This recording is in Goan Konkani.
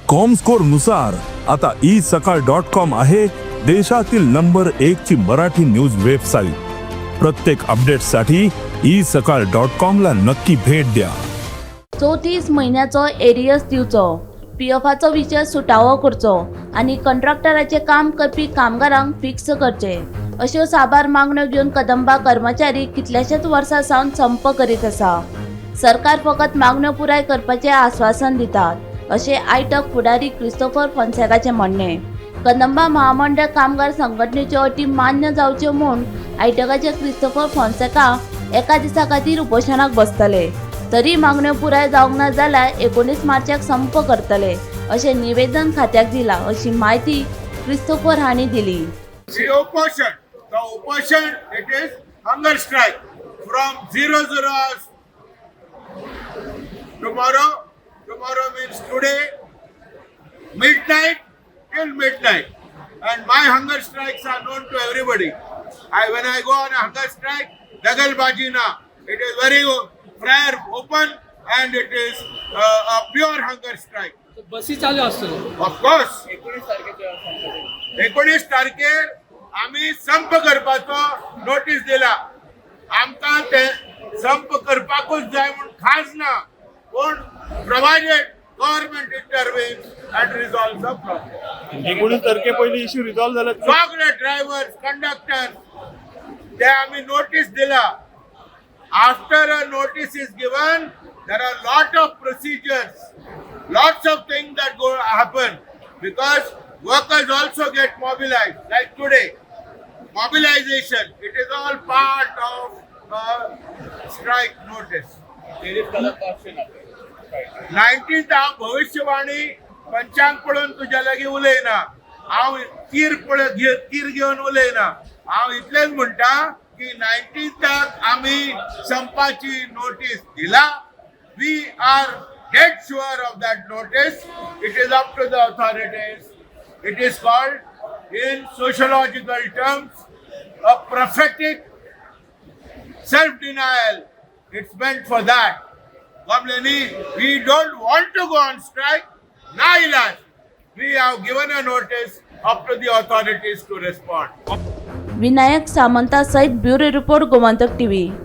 कॉमस्कोर नुसार आता ई सकाळ डॉट कॉम आहे देशातील नंबर एक ची मराठी न्यूज वेबसाईट. प्रत्येक अपडेटसाठी ई सकाळ डॉट कॉम ला नक्की भेट द्या. 34 म्हयन्याचो एरियस दिवचो, पीएफाचो विशय सुटावो करचो आनी कंट्राक्टराचें काम करपी कामगारांक फिक्स करचे, अश्यो साबार मागण्यो घेवन कदंबा कर्मचारी कितल्याशाच वर्सां सावन संप करीत आसा. सरकार फकत मागण्यो पुराय करपाचें आस्वासन दितात, अशें आयटक फुडारी क्रिस्तोफर फोन्सेकाचें म्हणणें. कदंबा महामंडळ कामगार संघटनेच्यो अटी मान्य जावच्यो म्हूण आयटकाचे क्रिस्तोफर फोन्सेका एका दिसा खातीर उपोशणाक बसतले. तरी मागण्यो पुराय जावंक ना जाल्यार 19 मार्चाक संप करतले, अशें निवेदन खात्याक दिलां, अशी म्हायती क्रिस्तोफर हांणी दिली. The opposition, the opposition, it is hunger strike from 00 hours tomorrow, tomorrow means today, midnight till midnight. And my hunger strikes are known to everybody. When I go on a hunger strike, दगलबाजी ना. It is very fair, open, and it is a pure hunger strike. बसी चालू आसतल्यो? Of course. 19 तारखेर आमी संप करपाचो नोटीस दिला. आमकां ते संप करपाकूच जाय म्हूण खास ना, पूण provided government intervene and resolve the problem. 19 तारखे पयलीं इश्यू रिझॉल्व जाला? सगळे ड्रायव्हर, कंडक्टर, ते आमी नोटीस दिला. After a notice is given, there are lot of procedures, lots of things that go happen, because workers also get mobilized, like today mobilization. It is all part of a strike notice. 19th हांव भविष्यवाणी पंचांग पळोवन तुज्या लागीं उलयना. हांव तीर पळय, तीर घेवन उलयना. हांव इतलेंच म्हणटा की 19थाक आमी संपाची नोटीस दिला. We are dead sure of that notice. It is up to the authorities. It is called in sociological terms a prophetic self-denial. It's meant for that. कळ्ळें? We don't want to go on strike. नाइलाज. We have given a notice, up to the authorities to respond. Vinayak Samanta सहित ब्युरो रिपोर्ट, गोमंतक टीव्ही.